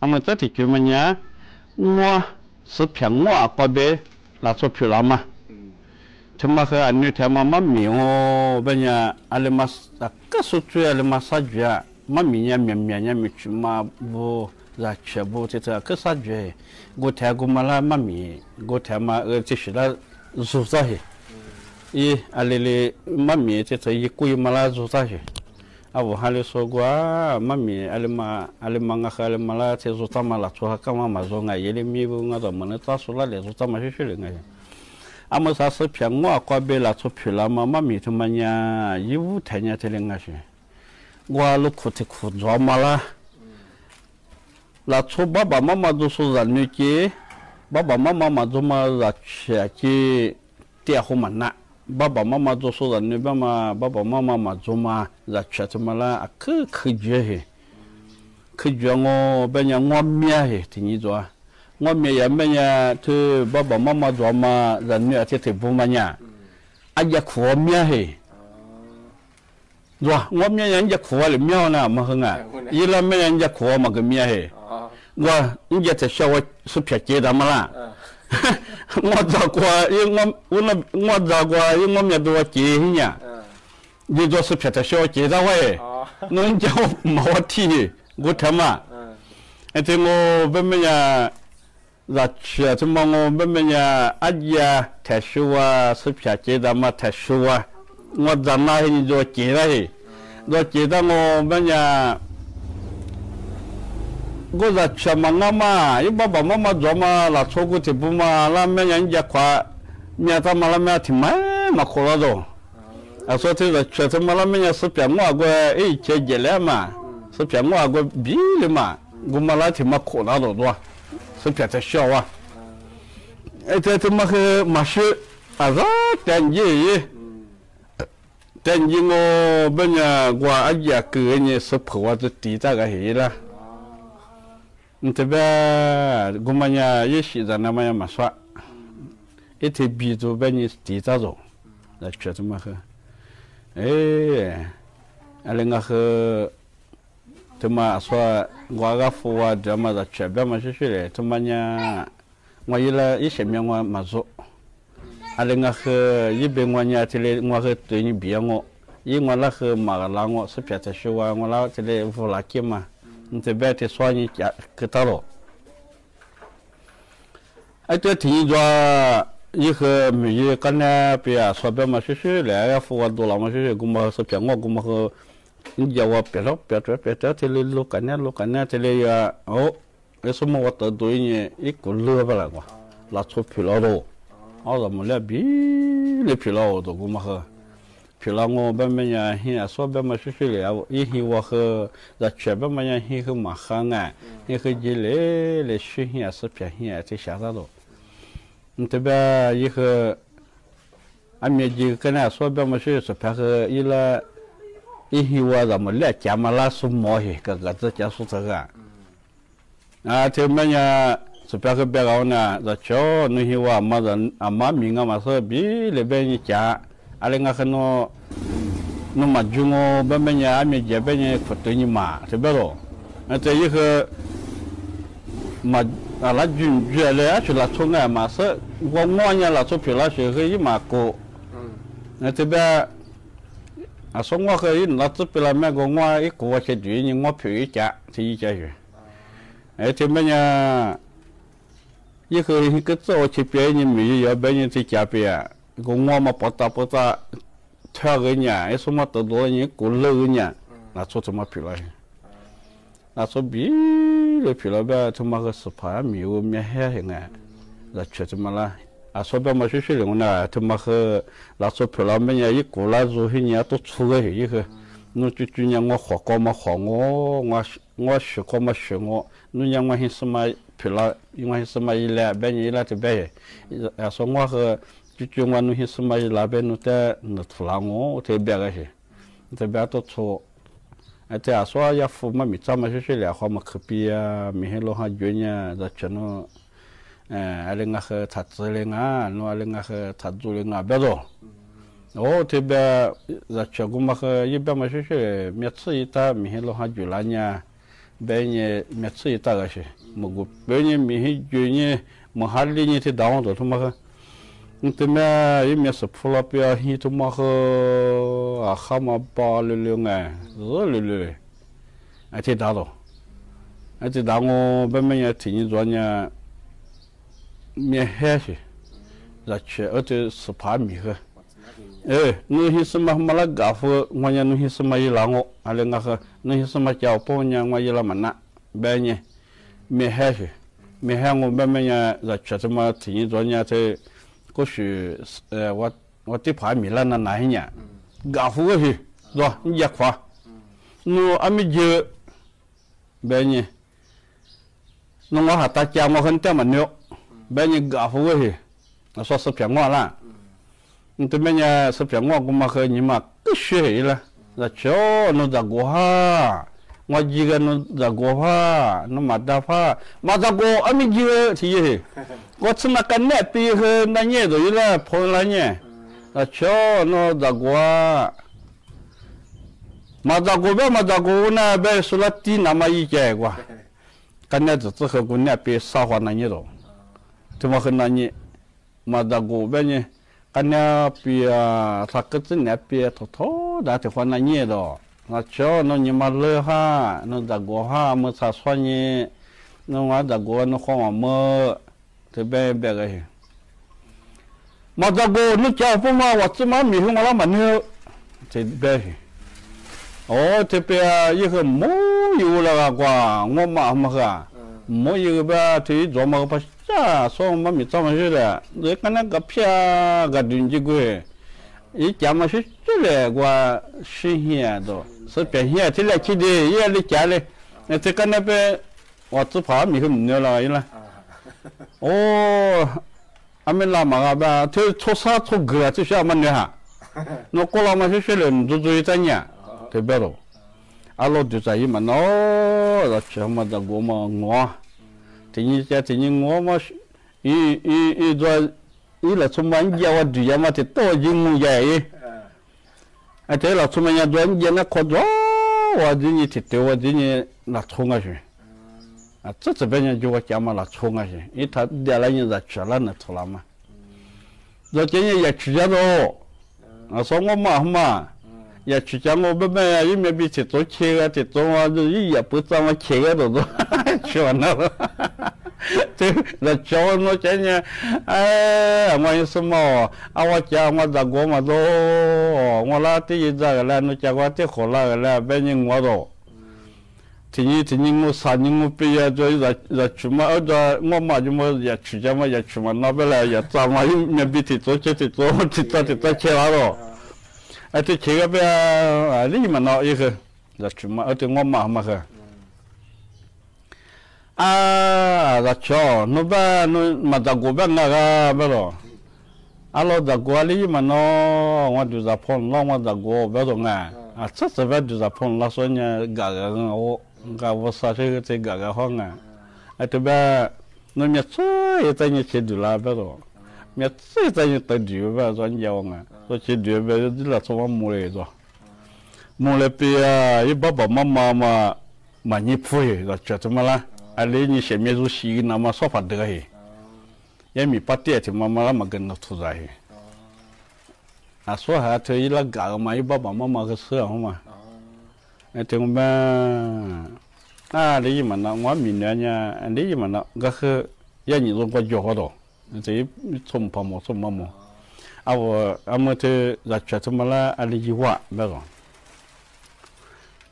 အမ့ၢ်တၢ်ထံၣ်ကွံာ်မညါ ငွ စူဖျၢၣ်ငွ အကီၢ်ဘ့ လၢ်ဆိဖျိလီၤမး. ထမၢခၢၣ် အနုၢ်ထဲမး မၢ်မံၣ်ဧိၤ ဘၣ်ညါ အလဲၤမၤ အကစၢ်ဆိၣ်ထွဲ အလဲၤမၤစၢ်ကွံာ် မၢ်မံၣ်ညါ မၠးမၠးညါ မ့ၢ်ဆူၣ်မး ဘူး စၢ်ဆၢဘူး တထၢၣ်အကစၢ်ကွံာ် ဂိၢ်ထဲဂိၢ်မၤလၢမၢ်မံၣ် ဂိၢ်ထဲမး အၢ တဆံးလၢ စူၢ်တၢ်ဟ့ၣ် အံၤ အလဲၤလၢ မၢ်မံၣ် တထၢၣ် ယကိၢ်ယမၤလၢစူၢ်တၢ်ဟ့ၣ် အဝဲဟးလၢဆိကွၢ် မၢ်မံၣ် အလဲၤမၤ အလဲၤမၤ ငါဃၢၤ အလဲၤမၤလၢတၢ်စူၢ်တၢ်မၤ လၢဆိဟးကမၣ်မၤစူၢ် ငါယဲလၢမံဘူး ငါတၢ်မၤနၢၤတၢ်စူၢ်လၢ်လၢ် စူၢ်တၢ်မၤဆှဲဆှဲလၢ် ငါယဲ အမ့ၢ်သးစၢ်ဖၠၣ် ငီၢ်အကွၢ်ဘ့ၣ် လၢဆိဖၠၣ်လၢမး မၢ်မံၣ် ထမၢညါ ယံာ်ဝူထဲညါ တလဲငါဆှဲ ကွၢ်လိာ်ခိၣ်ထံခိၣ် ဒွးမၤလၢ် လၢဆိဘၣ်ဘၣ်မးမး ဒိၣ်စိစၢ်နုၢ်က့ ဘၣ်ဘၣ်မးမး မၤဒိၣ်မး စၢ်ဆၢက့ တၢ်အဃိမးနး ဘၣ်ဘၣ်မးမး ဒိၣ်စိစၢ်နုၢ်ဘၣ်မး ဘၣ်ဘၣ်မးမး မၤဒိၣ်မး စၢ်ဆၢ ထမၢလၢ အခုခုယဲၢ်ဟ့ၣ် ခုယဲၢ် ငီၢ်ဘၣ်ညါ ငီၢ်မၠါဟ့ၣ် တနံၤဒွး ငီၢ်မၠါယဲၢ် ဘၣ်ညါ ထၢၣ် ဘၣ်ဘၣ်မးမး ဒွးမၤ စၢ်နုၢ် အထံၣ်ထံၣ်ဘူးမးညါ အယဲၢ်ခိၣ်ဝဲမၠါဟ့ၣ် ဒွး ငီၢ်မၠါညါ ယဲၢ်ခိၣ်ဝဲလၢမၠါန့ၣ် မၤဃုာ်ငါ ယဲၢ်လၢမၠါညါ ယဲၢ်ခိၣ်ဝဲမၤကမၠါဟ့ၣ် ကွၢ် ယဲၢ်ထဲဆှၢဝဲ စၢ်ဖၠၣ်က့ၤတၢ်မးလၢ် ငီၢ်ဒၢကွၢ် ယဲၢ်ငီၢ် ငီၢ်ဒၢကွၢ် ယဲၢ်ငီၢ်မၠါဒိၣ်ဝဲက့ၤဟံၣ်ညါ ယဲၢ်ဒိၣ်စၢ်ဖၠၣ်ထဲဆှၢဝဲက့ၤတၢ်ဝဲ နီၢ်ယဲၢ်မၤဝဲထံၣ် ဂိၢ်ထဲမး အထံၣ် ငီၢ်ဘၣ်မၠါ စၢ်ဆၢ ထမၢ ငီၢ်ဘၣ်မၠါ အယဲၢ်ထဲဆှၢဝဲ စၢ်ဖၠၣ်က့ၤတၢ်မး ထဲဆှၢဝဲ ငီၢ်ဒၢနၢ်ဟံၣ် ဒိၣ်က့ၤတၢ်ဟ့ၣ် ဒိၣ်က့ၤတၢ် ငီၢ်ဘၣ်မၠါ ကိးစၢ်ဆၢမၤငါမး ယဲၢ်ဘၣ်ဘၣ်မးမး ဒွးမၤ လၢဆိကိၢ်ထံၣ်ဘူးမး လၢမၠါညါ ယဲၢ်ခွါ မၠါတၢ်မးလၢမၠါ ထံၣ်မး မၤခိၣ်လီၤဒိၣ် အဆိ ထံၣ်စၢ်ဆၢ ထမၢလၢမၠါ စၢ်ဖၠၣ် ငီၢ်အကွဲၢ် အံၤ ဆဲးယဲၢ်လဲၣ်မး စၢ်ဖၠၣ် ငီၢ်အကွဲၢ် ဘံလံမး ဂီၢ်မးလၢထံၣ်မၤခိၣ်လီၤဒိၣ်ဒွး စၢ်ဖၠၣ်ထဲဆှၢဝဲ အတဲ ထမၢဃၢၤ မၤဆှၢ အရၢတဲာ်ယဲၢ် တဲာ်ယဲၢ် ငီၢ်ဘၣ်မၠါ ကွၢ်အယဲၢ်ကုၢ်န့ၣ် စၢ်ဖုၣ်ဝဲတတံၤတၢ်ဂၤဟ့ၣ်ယဲၢ်လၢ် တဘျီ ဂီၢ်မးညါ ယဲၢ်ဆံးစၢ်နၤမးညါ မၤစွါ အထံၣ်ဘံၣ်ဒိၣ်ဘၣ်န့ၣ် တံၤတၢ်ဒိၣ် စၢ်ဆၢ ထမၢဃၢၤ အ့ အလဲၤငါဃၢၤ ထမၢအဆိ ကွၢ်ဂၤဖိဝဲဒၣ်မး စၢ်ဆၢ ဘၣ်မၤဆှဲဆှဲလၢ် ထမၢညါ ငီၢ်ယဲၢ်လၢ ယဲၢ်ဆံးမၠါ ငီၢ်မၤစိ အလဲၤငါဃၢၤ ယဲၢ်ဘၣ် ငီၢ်ညါ တလဲ ငီၢ်ဃၢၤတုၤန့ၣ် ဘံၣ်အငီၢ် ယဲၢ်ငီၢ်လၢဃၢၤမၤကလၤငီၢ် စၢ်ဖၠၣ်ထဲဆှၢဝဲ ငီၢ်လၢတလဲ ဝူၤလၢက့ၤမး တဘျီ တံၤစွါန့ၣ် ကကတၢၢ်လီၤ အတဲ ထံၣ်ယဲၢ်ဒွး ယဲၢ်ဃၢၤ မုၢ်ယဲၢ်ကနၣ်ပယီၤ အဆိ ဘၣ်မၤဆှဲဆှဲလၢ် အဂၤဖိဝဲဒိၣ်လီၤမၤဆှဲဆှဲ ဂီၢ်မးဃၢၤ စၢ်ဖၠၣ် ငီၢ် ဂီၢ်မးဃၢၤ ယဲၢ်ဝဲပျဲၢ်ထီၣ် ပျဲၢ်ထီၣ် ပျဲၢ်ထီၣ် တလဲ လိၤကနၣ် လိၤကနၣ် တလဲယၤ အိၣ် အဆိ မ့ၢ်ဝဲတၢ်ဒိၣ်အံၤန့ၣ် ယကိၢ်လၢဘၣ်လၢ်ကွၢ် လၢဆိဖုၣ်လီၤဒိၣ် အီၣ် စၢ်မုၢ်လၢ် ဘံၣ်လၢဖုၣ်လီၤဒိၣ် ဂီၢ်မးဃၢၤ ဖုၣ်လီၤ ငီၢ်ဘၣ်မၠါ ဟံး အဆိ ဘၣ်မၤဆှဲဆှဲလၢ် ယဲၢ်ဟံးဝဲဃၢၤ စၢ်ဆၢ ဘၣ်မၠါ ဟံးဃုမၤဃါငါ ဟံးဃုယဲၢ်လၢ လၢဆှၢဟံး အစၢ်ဖၠၣ် ဟံး အတၢ်ဆှၢတၢ်ဒိၣ် တဘျီ ယဲၢ်ဃၢၤ အမ့ၢ်ယဲၢ်ကနၣ် အဆိ ဘၣ်မၤဆှဲဆှဲ စၢ်ဖၠၣ်ဃၢၤ ယဲၢ်လၢ ယဲၢ်ဟံးဝဲ စၢ်မုၢ်လၢ် ကးမၤလၢဆိမိၢ်ဟ့ၣ် ကကးတကးဆိတဂၤ အတဲ မၠါ စၢ်ဖၠၣ်ဃၢၤ ဘၣ်ဂၤဝဲနၤ စၢ်ဆၢ နဟံးဝဲ အမါမံၤ ငါမၤသၢဘံၣ် လၢဘၣ်န့ၣ်ကး အလဲၤငါဃၢၤ နမၤကၠူ ငီၢ်ဘၣ်မၠါ အမ့ၢ်ယဲၢ်ဘၣ်န့ၣ် ခိၣ်တုၤန့ၣ်မၤ တဘျီလီၤ အတဲ ယဲၢ်ဃၢၤ မၤ အလၢကၠူကၠူလၢ အဆိလၢဆိငါမၤသၢ ဂီၢ်ငီၢ်ညါ လၢဆိဖုၣ်လီၤ ဆိဃၢၤ ယဲၢ်မၤကိၢ် တဘျီ အဆိ ငီၢ်ဃၢၤ ယဲၢ်နလၢသၢပ့လၢ် မ့ၢ် ဂီၢ်ငီၢ် ယဲၢ်ကိၢ်ဝဲဆဲးဒုးန့ၣ် ငီၢ်ဖုၣ်ယဲၢ်ကး တယံာ်ကးယဲၢ် အတဲ မၠါ ယဲၢ်ဃၢၤ ဟံးကတၢၢ်ဝဲဆဲးပျဲန့ၣ် မုၢ်ယဲၢ်ယီၤဘၣ်န့ၣ် တကးပယီၤ ဂီၢ်ငီၢ်မၤပိာ်တၢ်ပိာ်တၢ် ထၢဂ့ၤညါ အဆိ မၤတၢ်ဒိၣ်လၢန့ၣ် ကိၢ်လၢဂ့ၤညါ လၢဆိတမၤဖုၣ်လီၤ လၢဆိဘံၣ်လၢဖုၣ်လီၤဘၣ် ထမၢဃၢၤ စၢ်ဖၠၣ် မံၤဝဲမ့ၢ်ဟဲဟ့ၣ်ငါ လၢဆိတမၤလၢ် အဆိ ဘၣ်မၤဆှဲဆှဲလၢ် ငီၢ်နၤ ထမၢဃၢၤ လၢဆိဖုၣ်လီၤ မ့ၢ်ညါ ယဲၢ်ကိၢ်လၢစိဟံးန့ၣ် အတိၢ်ဆိဂ့ၤဟ့ၣ် ယဲၢ်ဃၢၤ နူကၠူကၠူညါ ငီၢ်ဃီၤကီမၤဃီၤ ငီၢ် ငီၢ်ဆှၢကီမၤဆှၢ ငီၢ် နူညါ ငီၢ်ဟံးဆူမးဖုၣ်လီၤ ငီၢ်ဟံးဆူမးယလဲၣ် ဘၣ်န့ၣ် ယလဲၣ်တဘၣ်ဟ့ၣ် အဆိ ငီၢ်ဃၢၤ ကၠူကၠူ နူဟံးဆူမးယလဲၣ် ဘၣ်နူတဲ နထူလၢ် ငီၢ် တဘၣ်ဂ့ၤဟ့ၣ် တဘၣ်တိၢ်ဆိ အတဲ အဆိ ယဲၢ်ဃၢၤ မၤမံၤတၢ်မၤဆှဲဆှဲလၢ် အဃိ မၤခုၣ်ပယီၤ မ့ၢ်ဟ့ၣ်လီၤဟးယိာ်ညါ စၢ်ဆၢ နူ အလဲၤငါဃၢၤ ထးစၢလၢ် ငါ နူအလဲၤငါဃၢၤ ထးဒိၣ်လၢ် ငါ ဘၣ်ဒိၣ် အိၣ် တဘၣ် စၢ်ဆၢ ဂီၢ်မၤဃၢၤ ယဲၢ်ဘၣ်မၤဆှဲဆှဲ မ့ၢ်ဆူၣ်ယတၢ် မ့ၢ်ဟ့ၣ်လီၤဟးယိာ်လၢ်ညါ ဘၣ်န့ၣ် မ့ၢ်ဆူၣ်ယတၢ်ဂ့ၤဆှဲ မ့ၢ်ဂီၤပၢၢ်န့ၣ် မ့ၢ်ဟ့ၣ်ယိာ်န့ၣ် မ့ၢ်ဟါလံန့ၣ် တဒၣ်အီၤဒီး ထမၢဃၢၤ อืม เต๋อแม่ ยี่เมียเสาปูละเปีย ฮี่ตุ๊กมาเฮอ อาค่ำมาปอเร็วๆ ไง เออ เร็วๆ ไอ้เต๋อดาวโต ไอ้เต๋อดาวโง่ แป๊บแม่ยาย ถี่นี้จ๋อนเนี่ย เมียแฮะสิ จะเฉย เออ เต๋อเสาผาหมีเฮอ เออ หนูฮี่สมามาละกาเฟือ งวดเนี่ย หนูฮี่สมายีราโง่ อะไรเงาเฮอ หนูฮี่สมาเจ้าป้องเนี่ย งวดยีราหมั่นนะ แป๊บเนี่ย เมียแฮะสิ เมียแฮะโง่ แป๊บแม่ยาย จะเฉย เต๋อมา ถี่นี้จ๋อนเนี่ย เต๋อ ก็คือ เอ่อ ว่า ว่าตี้ผาหมีละนานาเนี่ย อืม กาเฟือสิ จ๋อ เยียะขวา อืม หนูอะไม่เยอะ แป๊บเนี่ย หนูว่าหาตาจางมาเฮิ่นแต้มอะเนาะ อืม แป๊บเนี่ย กาเฟือสิ อะ ซ้อเสาเปียงงอละ อืม อืม เต๋อแม่ยาย เสาเปียงงอกูมาเฮอ หนีมา กึ๊ดเสียเหละ จะเฉย หนูจะกั๋วฮะ งวดยี่เฮอ หนูจะกั๋วฮะ หนูมาดาฮะ มาจะกั๋ว อะไม่เยอะ ถี่เฮอ ก็ซึ่งมากั๋นแน่ปีเฮอ นาเย่โตอยู่ละ พงละเนี่ย อืม จะเฉย หนูจะกั๋ว มาจะกั๋วแป๊บ มาจะกั๋วนะ แป๊บสุราตี้นามาอี้แก่กว่า กั๋นแน่จะเจอเฮอ กูแน่ปีซาฮวานาเย่โต เต๋อมาเฮอนาเย่ มาจะกั๋วแป๊บเนี่ย กั๋นแน่ปีอะ ถ้าเกิดจะแน่ปีอะ โถๆ ดาเต๋อฮวานาเย่โต จะเฉย หนูหนีมาเลยฮะ หนูจะกั๋วฮะ เมื่อซาซ้อนเย่ หนูว่าจะกั๋ว หนูขอมาเมื่อ เต๋อแป๊บแป๊บกะเฮ มาจะกั๋ว หนูเจ้าป้องมา ว่าจะมาหมีเฮอ มาละหมั่นเฮอ เต๋อแป๊บเฮ โอ้ เต๋อแป๊บ ยี่เฮอ หมูอยู่ละกว่า งวดมา มาเฮอ อืม หมูอยู่แป๊บ เต๋อจ๋อมา ปะจ๊ะ ซ้องมาหมีจ้ามาเสียแหละ เดี๋ยวกั๋นนะ กาเปียกาดื่มจิกเว้ย อีจ๋ามาเสียแหละกว่า ซี้เหียโต เสาเปียงเหีย ตี้แลขี้ดี เหียลิจ๋าเลย เต๋อกั๋นนะแป๊บ ว่าจะผาหมีเฮอ หมูอยู่ละกว่า อีละ อ่า โอ้ อะไม่ละมาแป๊บ เต๋อโทษซาโทษเกลือ ตี้เสียมันเนี่ยฮะ หนูก็ละมาเสียแหละ จุ๊จุ๊อีตาเนี่ย เต๋อแป๊บโต อะ รอดูจะอี้หมั่นเนาะ จะเฉย มาจะกั๋วมางัว อืม ถี่นี้จะ ถี่นี้งัวมา อี อี อีจ๋อ อีหละชมมา เยียะว่าดูเยียะมา เต๋อโต้ยิงงูใหญ่ เออ ไอ้เต๋อหละชมมาเยียะจ๋อ เยียะนะ ขอจ๋อ ว่าดีนี่ เต๋อโต้ว่าดีนี่ หละชมกาเฉย อืม อะ จะจะเป๋นยัง จ๋อว่าจ๋ามา หละชมกาเฉย อีถ้าเดี๋ยวละยังจะเฉยละนะ โทรมา อืม จ๋อเจ๋งเนี่ย อย่าฉื่อจ๋าโต อืม อะ ซ้องงวดมา มา อืม อย่าฉื่อจ๋าโง่ แป๊บแม่ ยี่เมียบีเต๋อโต้เขยกา เต๋อโต้ว่า ยี่อย่าปื้อจามาเขยกาโตโต เฉยนะ เต๋อ จะเฉย หนูเจ๋งเนี่ย เอ้ย มาอี้สมา อะ ว่าจ๋า มาจะกั๋วมาโต งวดละตี้ยี่จะกั๋นละ หนูจ๋าว่าตี้ขอละกั๋นละ แป๊บยิงงัวโต อืม ถี่นี้ ถี่นี้งัวสาน ยิงงัวเปียะ จ๋อ อย่า อย่าฉื่อมา เออ จ๋อ งวดมา จ๋อมา อย่าฉื่อจ๋ามา อย่าฉื่อมาเนาะ แป๊บละ อย่าจามา ยี่เมียบีเต๋อโต้เขย เต๋อโต้ เต๋อโต้ เต๋อโต้เขยละโต อ่า ไอ้ตี้เขยกาแป๊บ อะ อี้หมั่นเนาะ อี้เฮอ จะฉื่อมา เออ เต๋องวดมา มาเฮอ อืม อะ จะเฉย หนูแป๊บ หนูมาจะกั๋วแป๊บงากา แป๊บโต อะ รอจะกั๋ว อี้หมั่นเนาะ ว่าดูจะพ่น ลองมาจะกั๋ว แป๊บโตงา อ่า อะ จะจะแป๊บดูจะพ่น ละซ้อนเนี่ย กากา โอ้ กาว่าซาเชย เต๋อกากาห้องอ่ะ ไอ้เต๋อแป๊บ หนูเมียเชย เต๋อเนี่ยเชยดูละ แป๊บโต เมียเชย เต๋อเนี่ยเต๋อดูแป๊บ ซ้อนยาวงา โต้เชยดูแป๊บ ตี้หละชมมาหมู่เลยโต หมู่เลยเปียะ ยี่ป๊าป๊ามา มา มา มายี่ผู้ จะเฉย เต๋อมาละ อะ เลยนี่เสียเมียจู๋สีนามา ซ้อผาเดือเฮ ยังมีป้าเตี้ยตี้มา มาละ มากั๋นนะ ถูกใจ๋ อะ ซ้อหาเต๋อ ยี่ละกากามา ยี่ป๊าป๊ามา มา ก็เสื้อมา ไอ้เต๋อแป๊บ อะ ได้ยินมาเนาะ ว่ามีเนื้อเนี่ย อันได้ยินมาเนาะ ก็คือ ยังมีลมก็โยกก็โต เต๋อ ส้มผาหมอ ส้มผาหมอ อะ อะ เมื่อเต๋อ จะเฉย เต๋อมาละ อะ ได้ยินว่า แป๊บโต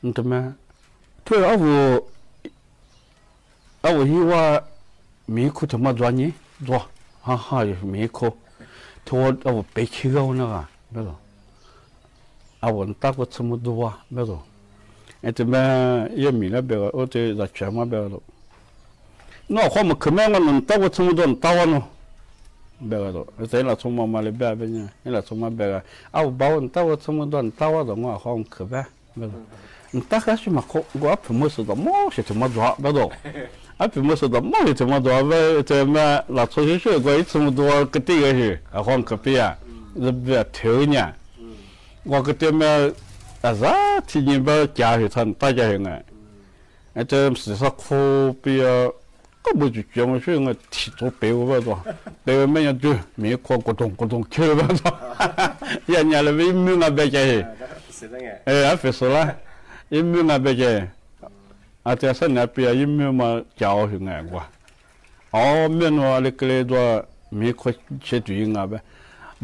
มันจะมา เต๋อ อะ อะ ว่าฮี่ว่า หมีคู่เต๋อมาจ๋อนี่ จ๋อ ฮ่าฮ่า อยู่หมีคู่ เต๋อว่า อะ เป๋เขี้ยวนะ แป๊บโต อะ หวันตาก็เต๋อมาจ๋อ แป๊บโต ไอ้เต๋อแป๊บ ยังมีละ แป๊บโต โอ้ เต๋อจะเฉยมา แป๊บโต เนาะ ข้อมือคือแม่งมัน หวันตาก็เต๋อมาจ๋อ หวันตาว่าเนาะ แป๊บโต ไอ้เต๋อละชมมา มาเลยแป๊บ เป๋นยัง ไอ้ละชมมา แป๊บโต อะ บ่าว หวันตาก็เต๋อมาจ๋อ หวันตาว่าโต งอ ข้อมือคือแป๊บ แป๊บโต หวันตาก็เต๋อมาโค ก็อะ ผิวมือสุดโต่งหมด เต๋อมาจ๋อ แป๊บโต อะ ผิวมือสุดโต่งหมด เต๋อมาจ๋อ แป๊บ เต๋อแม่ ละชมเฉยๆ ก็อะ เต๋อมาจ๋อ ก็ตี้ก็เฉย อะ ข้อมือคือเปียะ จะเบียดเต๋อเนี่ย ก็คือเต๋อแม่ อะ ซะ ตี้นี่แป๊บ จ๋าหื้อ ต้านต๋าจ๋าหื้อไง ไอ้เต๋อเสียสักคู่เปียะ ก็บ่าจุ๋ยๆ มาช่วยไง ถี่โตเป๋วไปต่อ เป๋วแม่ยังจื้อ มีควันกระดงกระดงเขียวไปต่อ อย่างเนี้ยเลย ไม่ ไม่งาแบกใจ๋ เออ เป๋วสุดละ ไม่ ไม่งาแบกใจ๋ อาจารย์เสน่ห์เปีย ไม่ ไม่มาเจ้าหื้อไงกว่า อ๋อ แม่นว่าเล็กๆ ตัว มีคนเช็ดอยู่งาไป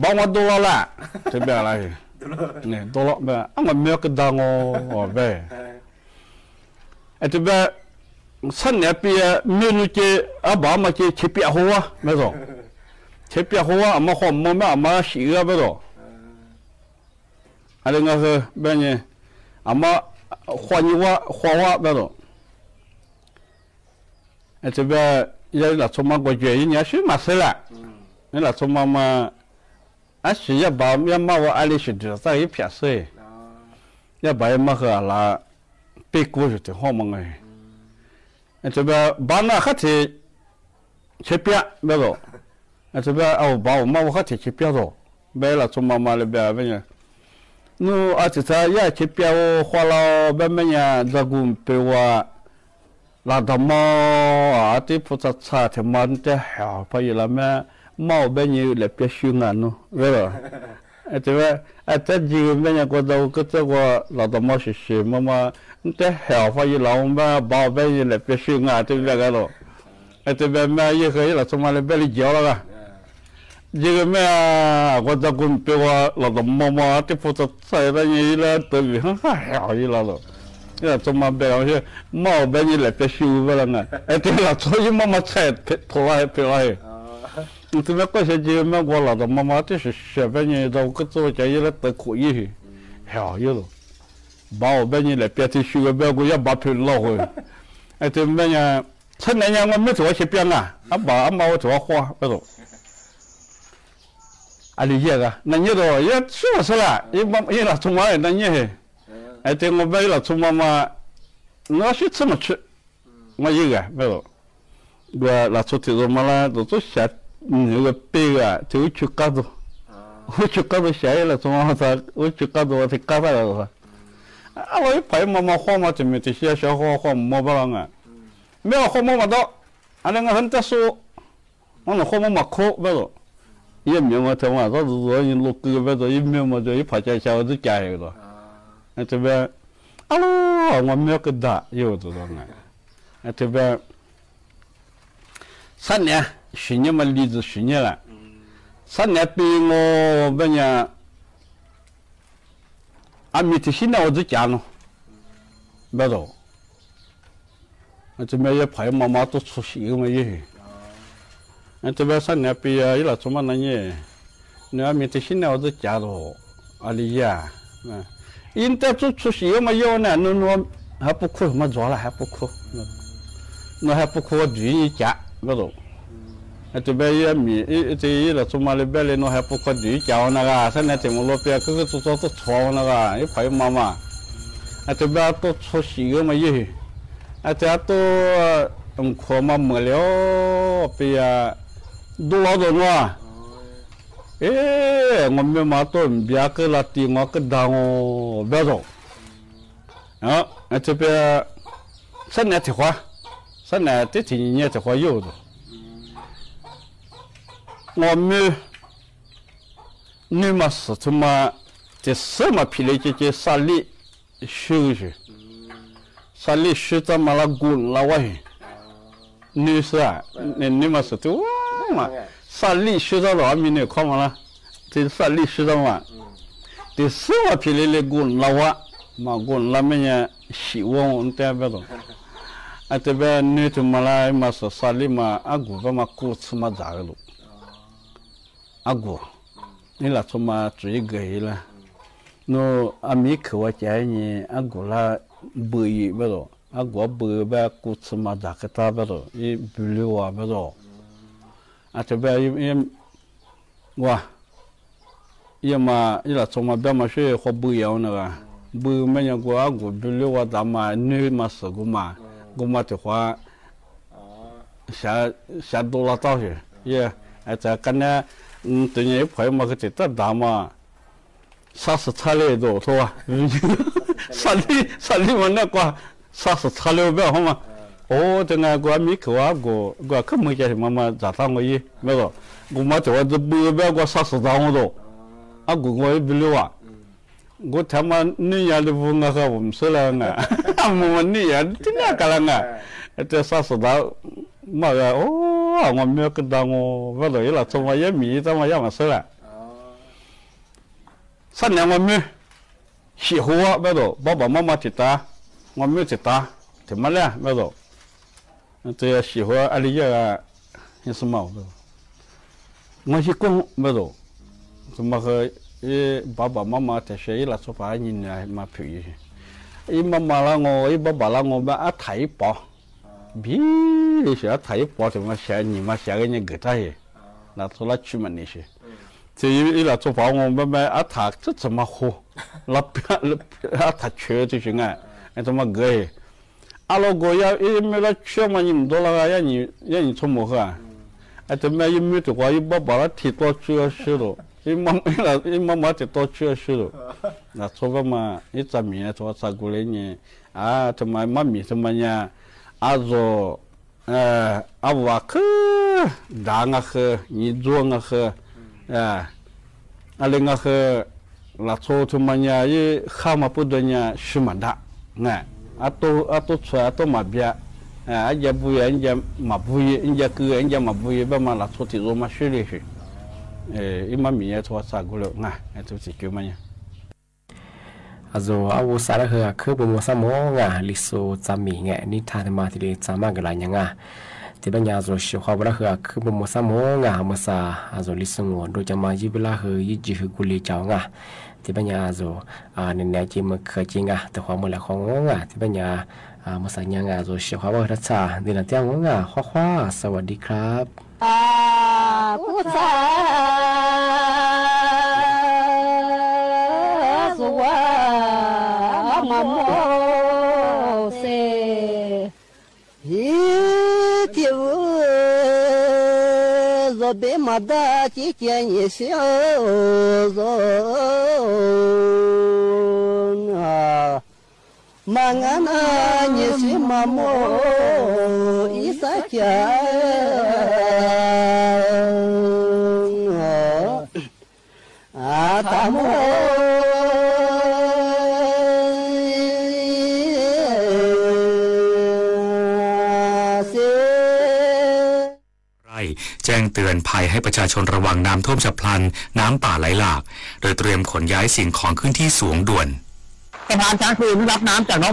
บอกว่าตัวละ จะเป็นอะไร เนี่ย ตัวละแบบ อ้าว มันแม่ก็ดังอ๋อ อ๋อ แบบ ไอ้ที่แบบ เสน่ห์เปีย แม่หนูเจ อ่ะ บ่ามาเจ เชเปียหัว แม่สอง เชเปียหัว เอามาห่อมหม้อแม่ เอามาฉีกไปต่อ อะไรเงี้ยคือ แบบนี้ เอามา ควันอยู่ว่า ควันว่า แบบต่อ ไอ้ที่แบบ ยายหลานสมมาก็เจอ อย่างเนี้ย ชื่อมาเสียละ อืม ยายหลานสมมามา อาชีพยาบ่า ยามาว่า อะไรสิเดือดใส่เปียเสีย อ๋อ ยาบ่า ยามาคืออะไร เป๊กกูอยู่ที่ห้องมันไง อืม ไอ้ที่แบบ บ่าน่ะ ข้าที่ เชเปีย แบบต่อ อาจจะแบบ เอาบ่าวมาว่าข้าเถียงเชเปียโต แบบหลานสมมามาเลยแบบ แบบเนี้ย หนูอาจจะถ้ายายเชเปียคว้าเหล้าแบบแม่เนี่ย จะกุมเปว่า หลานตาหมอ อาทิตย์พุทธศาสนามาแต่แหวพายุละแม่ เมาแบบนี้แหละเปียชื่องานหนู แบบต่อ ไอ้ที่ว่า ไอ้เจ้ายืมแม่ยังกว่าเจ้าก็เจ้ากว่าหลานตาหมอเฉยๆ มามา แต่แหวพายุหลังแม่บ่าวแม่ยังแหละเปียชื่องานที่แรกกันหรอก ไอ้ที่แม่แม่ยังเคยหลานสมมาเลยแม่เลยเจียวแล้วกัน ยืมแม่กว่าเจ้ากุมเปว่าหลานตาหมอมาที่พุทธศาสนาได้ยังแล้วเติมอยู่ข้างแหวอยู่แล้วหรอก หลานสมมาแบบเอาเชื่อ เมาแบบนี้แหละเปียชื่อไปแล้วไง ไอ้ที่หลานสมยังมามาแฉะเผ็ดพอไรเผ็ดไร อ๋อ ถึงแม่ก็เสียใจแม่กว่าหลานตาหมอมาที่เสียๆ แบบนี้เราก็ตัวใจเยอะแล้วเติมขวดยี่สิบ แหวอยู่หรอก บ่าวแบบนี้แหละเปียที่ชื่อแบบกูอยากบ่าวเพิ่นเล่าเลย ไอ้ที่แม่เนี่ย เสน่ห์ยังว่าไม่ถือว่าเชเปียงอ่ะ อ่ะบ่าวอ่ะมาว่าถือว่าคว้าไปต่อ อะไรเยอะกะ นั่นเยอะต่อ เยอะสุดละ อีบ่าว อีหลานสมมานั่นเยอะเหรอ ไอ้ที่งอแบบหลานสมมามา เนาะ ชื่อสมชื่อ มาเยอะกะ ไปต่อ ว่าหลานสมถือตัวมาละ ตัวตัวชาติเหนือกับเปกอะ ถือว่าชื่อก้าตัว อ๋อ ว่าชื่อก้าตัวใช่หลานสมมามา ว่าชื่อก้าตัว ว่าถือก้าตัว อะไร ไผมามาคว้ามาจะมีแต่เสียเสียคว้าคว้ามาบ้างอ่ะ แม่เอาคว้ามามาต่อ อันนั้นเงินแต่สู้ มันเอาคว้ามามาโคแบบต่อ เยี่ยมเยี่ยมมาเถอะว่า ตอนตัวยังลูกเกือแบบต่อ เยี่ยมเยี่ยมมาเถอะ ยี่ผาใจชาวจะจ่ายต่อ อ๋อ ไอ้ที่แบบ อ้าว มันแม่ก็ด่าอยู่ตัวนั้นไง ไอ้ที่แบบ เสน่ห์ สิ่งนี้มันดีตัวสิ่งนี้แหละ อืม เสน่ห์เปียงอแบบเนี่ย อ่ะมีที่สิ่งนี้ว่าจะจ่ายเนาะ แบบต่อ อาจจะแม่ยายไผมามาตัวสุดสีมาเยอะ อาจจะแม่เสน่ห์เปีย อีหลานสมมานั่นเยอะ เนี่ย มีที่สิ่งนี้ว่าจะจ่ายโต อะไรยะ นะ อินแต่ตัวสุดสีมาเยอะเนี่ย หนู หนู หาปุกคุมาจ่อละ หาปุกคุ หนู หาปุกคุว่าดีนี่จ๊ะ แบบต่อ อาจจะแม่ยายมี อี อี ที่อีหลานสมมาเลยแบบเลย หนู หาปุกคุดีจ๊ะนะกะ เสน่ห์ที่มันโลเปีย คือ คือตัว ตัว ตัวทองนะกะ อีไผมามา อาจจะแบบตัวสุดสีมาเยอะ อาจจะตัว อืม ขอมาเหมือนแล้ว เปีย ดูเราตัวเนาะ เอ๊ะ งอมไม่มาต้นเบียร์ก็ละตีงอก็ดัง แบบต่อ เนาะ อาจจะเปีย เสน่ห์ที่ขวา เสน่ห์ที่ที่เนี่ยที่ขวาอยู่ตัว งอมไม่ นี่มาสุดที่มา จะเสมาผิดเลยเจเจสาลี ชื่อชื่อ สาลีชื่อจะมาละกุนละไว้ นี่เสีย นี่ นี่มาสุดที่ว่ามา สาลีชื่อจะหรอ มีเนี่ยเข้ามาละ ที่สาลีชื่อจะมา ที่เสมาผิดเลยเลยกุนละวะ มากุนละแม่เนี่ย สิวงแต่แบบต่อ อาจจะแบบนี่ถึงมาละ มาสุดสาลีมา อากูก็มากูสมาจากลูก อากู นี่ละสมมาจุยเกยละ โน อามีคือว่าจะนี่ อากูละเบยแบบต่อ อากูเบยแบบกูสมาจากกะตาแบบต่อ อีบิลิวาแบบต่อ อาจจะแบบอี อี ว่า อีมา อีหลานสมมาแบบมาช่วยเขาเบยเอานะกะ เบยแม่ยังกูอากูบิลิวาตามมา นี่มาเสกูมา กูมาที่ขวา อ๋อ สา สาดูละเต้าสิ เย้ อาจจะกันเนี่ย อืม ตัวนี้ไผมาก็ติดตามมา ซาสะทะเลโดดโทว่า สาลี สาลีมันเนี่ยกว่า ซาสะทะเลแบบเข้ามา เออ အိၣ် တၢ်ငါ ကွၢ်မီးကဝီၤ ကွၢ် ကွၢ်ခဲမိၣ်ကဲ မၤ မၤ တၢ်တၢ်ငိုယံၤ မ့ၢ်သိး ကွၢ်မၤတဝီၤတဘုဘၣ် ကွၢ်သးစဒၢ်အိၣ်သိး အကွၢ်ကွၢ်ဘျုးဝဲ ကွၢ်ထဲမၤနံၣ်ယၤတပူၤ ငါဃၢၤ ပမ့ၢ်ဆၢလၢ်ငါ မၤမၤနံၣ်ယၤ တနံၣ်ကလၢ်ငါ အတဲသးစဒၢ် မၤဂ့ၤ အိၣ် အငိုမ့ၢ်ကဒါငို ဘၣ်သိး ယလၢ်ဆိမၤယဲၢ်မံၤ ယတၢ်မၤယဲၢ်မၤဆၢလၢ် သးန့ၣ် အငိုမ့ၢ် ဟံၣ်ဟူဝဲ ဘၣ်သိး ဘၣ်ဘၣ်မးမးတံာ်တာ် ငိုမ့ၢ်တံာ်တာ် တမၤလဲၣ် ဘၣ်သိး တဟံၣ်ဟူ အလံယဲၢ်ဂၤ ဟံးစမး ဘၣ်သိး ငိုဟံၣ်ကိၢ် ဘၣ်သိး တမၤဃၢၤ ဘၣ်ဘၣ်မးမးတံာ်ရှဲ ယလၢ်ဆိဖး အနံၤနံၤမၤဖုးယံၤ ယမၤမၤလၢငို ယဘၣ်ဘၣ်လၢငို ဘၣ်အထးယပိာ် ဘံလံရှဲ အထးယပိာ် တမၤရှဲ နံၤမၤရှဲ ဂ့ၤညါဂ့ၤတၢ်ဟ့ၣ် လၢ်ဆိလၢဆူမးန့ၣ်ရှဲ တယံၤ ယလၢ်ဆိဖးငို ဘၣ်မး အထးတမၤဟူ လၢ အထးဆၢတံၢ်ရှဲငါ အတမၤဂ့ၤဟ့ၣ် အလီၢ်ကိး ယ ယမ့ၢ်လၢဆၢမၤနံၤမဒိလၢဂၤ ယဲၢ်နံၤဆိကမိၣ်ဃာ် အတမ့ၢ် ယမ့ၢ်တကွၢ် ယဘၣ်ဘၣ်လၢတံာ်တာ်ဆၢအဆၢဒီး ယမၤမၤတံာ်တာ်ဆၢအဆၢဒီး လၢ်ဆိဘၣ်မး ယသးမံၤ ယသးဝါသးကူလၢညါ အတမၤ မၤမံၤတမၤညါ အသိး အဝၤခု ဒၣ်ငါဃၢၤ နံၤဒိၣ်ငါဃၢၤ အလဲၤငါဃၢၤ လၢ်ဆိတမၤညါ ယဃၣ်မၤပူၤဒီးညါ ဆူမၤဒၣ် ငါ အတိၢ် အတိၢ်ဆွဲ အတိၢ်မၤဘျါ အယဲၢ်ဘူယဲၢ် အယဲၢ်မၤဘူယဲၢ် အယဲၢ်ကု အယဲၢ်မၤဘူယဲၢ် ဘၣ်မး လၢ်ဆိတံၤဒိၣ်မးဆူလံ ယမၤမံၤ ယသးဝါသးကူလၢ ငါ အတံၤသကိးမးညါ အသိး အဝဲစးလၢဟဲ အခုၣ်ပမိၢ်သးမိၢ် ငါ လံာ်စီဆှံသးမံၤ ငါ နံၣ်ထါတမၤတလံၤ သးမၤကလၢညါ ငါ တဘျီညါ အသိး စံးဃီၤဝဲလၢဟဲ အခုၣ်ပမိၢ်သးမိၢ် ငါ မုၢ်ဆါ အသိး လံာ်စီဆှံ ဒိၣ်ကမၤ ယံၢ်ဘျါဟဲ ယံၢ်ကံၤဟဲ ကူလံၤကၠီၤ ငါ တဘျီညါ အသိး နနဲက့ၤ မုၢ်ခၢၣ်က့ၤ ငါ တဃီမုၢ်လဲၤဃီ ငါ တဘျီညါ မုၢ်ဆါညါ ငါ အသိး စံးဃီၤဝဲတၢ်ဆါ ဒ်န့ၣ်တၢ် ငါ ခွါခွါ สวัสดีครับ အကူၣ်ဆါ စဝါ မၤမိၢ်စ့ၢ် ဟံးထံၣ်ဝဲ စီၤဘ့မၤဒါ ကံကဲ ညံးဆံ စီၤ မၤငါနၤ ညံးဆံ မၤမိၢ် အံသၢကၠၢ အတၢ်မိၢ် แจ้งเตือนภัยให้ประชาชนระวังน้ำท่วมฉับพลัน น้ำป่าไหลหลาก โดยเตรียมขนย้ายสิ่งของขึ้นที่สูงด่วน สะพานช้างคืนได้รับน้ำจากหนอง